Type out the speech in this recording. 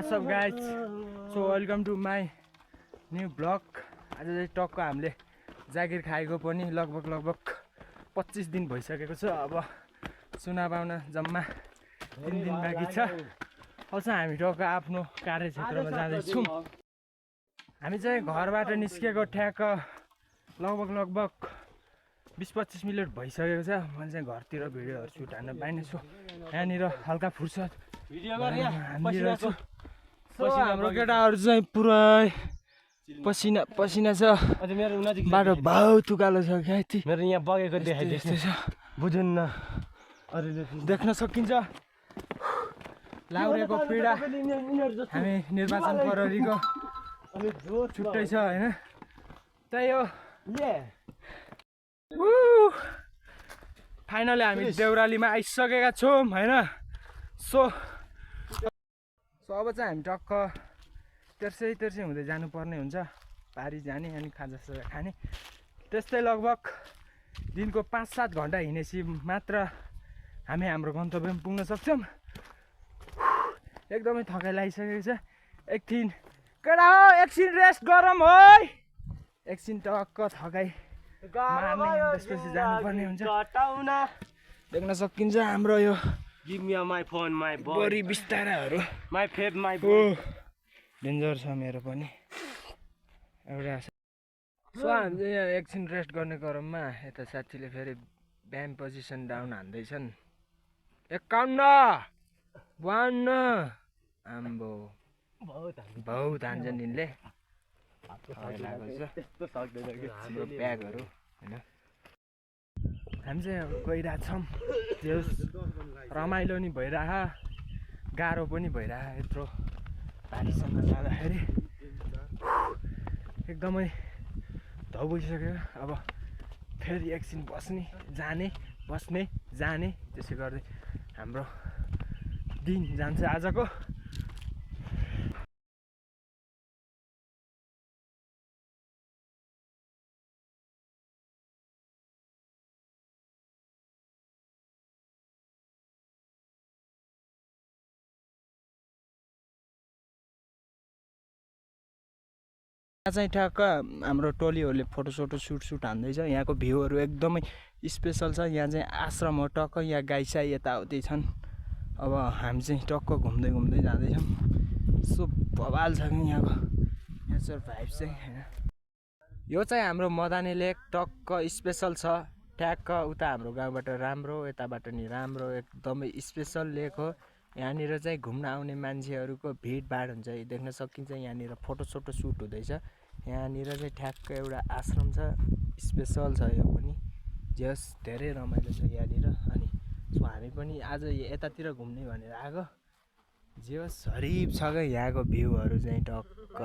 What's up guys? So welcome to my new vlog. आज चाहिँ टक्क हामीले जागिर खाएको पनि लगभग 25 दिन भइसकेको छ। अब सुना पाउन जम्मा 3 दिन बाँकी छ। अझ हामी टक्क आफ्नो कार्यक्षेत्रमा जाँदैछौँ। हामी चाहिँ घरबाट निस्केको ठ्याक्क लगभग 20-25 मिनट भइसकेको छ। मैले चाहिँ घरतिर भिडियोहरू सुट हान्न पाइने छु। यहाँनिर हल्का फुर्सद भिडियो गरिरहेको छु। हाम्रो केटाहरू चाहिँ पुरै पसिना छ। बाटो भाउ तुकालो छ क्या। मेरो यहाँ बगेको देखाइदिएको छ बुझ्न देख्न सकिन्छ लाउरेको पीडा। हामी निर्वाचन प्रहरीको छुट्टै छ हैन। त्यही हो। फाइनली हामी देउरालीमा आइसकेका छौँ हैन। सो अब चाहिँ हामी टक्क तेर्सै हुँदै जानुपर्ने हुन्छ। पारी जाने अनि खाजासाजा खाने। त्यस्तै लगभग दिनको 5-7 घन्टा हिँडेपछि मात्र हामी हाम्रो गन्तव्यमा पुग्न सक्छौँ। एकदमै थकाइ लागिसकेको छ। एकछिन केटा हो एकछिन रेस्ट गरौँ है। एकछिन टक्क थकाइ मार्ने त्यसपछि जानुपर्ने हुन्छ। देख्न सकिन्छ हाम्रो यो give me my phone my body बिस्ताराहरू माई फेभ माई डेन्जर छ मेरो पनि एउटा। सो हामी चाहिँ यहाँ एकछिन रेस्ट गर्ने क्रममा यता साथीले फेरि ब्याम पोजिसन डाउन हान्दैछन्। 51 आम्बो बहुत हान्छन् यिनले। हाम्रो ब्यागहरू होइन। हामी चाहिँ अब गइरहेछौँ। त्यो रमाइलो नि भइरह गाह्रो पनि भइरह। यत्रो पारीसँग जाँदाखेरि एकदमै धौ भइसक्यो। अब फेरि एकछिन बस्ने जाने त्यसै गर्दै हाम्रो दिन जान्छ आजको। यहाँ चाहिँ ठ्याक्क हाम्रो टोलीहरूले फोटोसोटो सुट हान्दैछ। यहाँको भ्यूहरू एकदमै स्पेसल छ। यहाँ चाहिँ आश्रम हो टक्क। यहाँ गाई साई यताउति छन्। अब हामी चाहिँ टक्क घुम्दै जाँदैछौँ। सो बवाल छ कि यहाँको नेचर भाइब चाहिँ होइन। यो चाहिँ हाम्रो मदाने लेक टक्क स्पेसल छ। ठ्याक्क उता हाम्रो गाउँबाट राम्रो यताबाट नि राम्रो एकदमै स्पेसल लेक हो। यहाँनिर चाहिँ घुम्न आउने मान्छेहरूको भिडभाड हुन्छ। देख्न सकिन्छ यहाँनिर फोटोसोटो सुट हुँदैछ। यहाँनिर चाहिँ ठ्याक्क एउटा आश्रम छ। स्पेसल छ यो पनि। जस धेरै रमाइलो छ यहाँनिर। अनि सो हामी पनि आज यतातिर घुम्ने भनेर आएको। जे होस् हरिब छ क्या यहाँको भ्यूहरू चाहिँ टक्क।